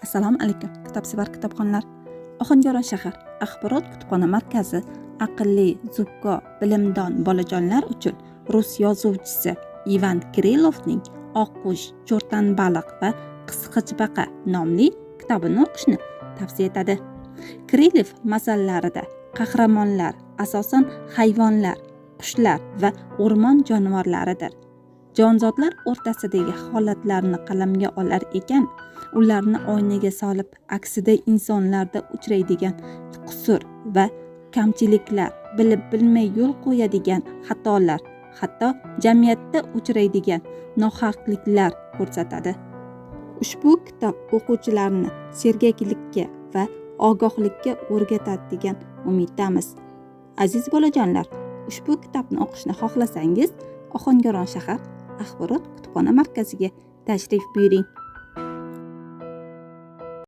Assalomu alaykum, kitobsevar kitobxonlar. Ohangaron shahar axborot kutubxona markazi aqlli, zukko, bilimdon bolajonlar uchun rus yozuvchisi Ivan Kirilovning "Oqqush, cho'rtan baliq va qisqichbaqa" nomli kitobini o'qishni tavsiya etadi. Kirilov masallarida qahramonlar asosan hayvonlar, qushlar va o'rmon jonivorlaridir. Jonzotlar o'rtasidagi holatlarni qalamga olar ekan, ularni oynaga solib, aksida insonlarda uchraydigan qusur va kamchiliklar, bilib bilmay yo'l qo'yadigan xatolar, hatto jamiyatda uchraydigan nohaqliklar ko'rsatadi. Ushbu kitob o'quvchilarni sergaklikka va ogohlikka o'rgatadi degan umiddamiz. Aziz bolajonlar, ushbu kitobni o'qishni xohlasangiz, Ohangaron shahar axborot kutubxona markaziga tashrif buyuring.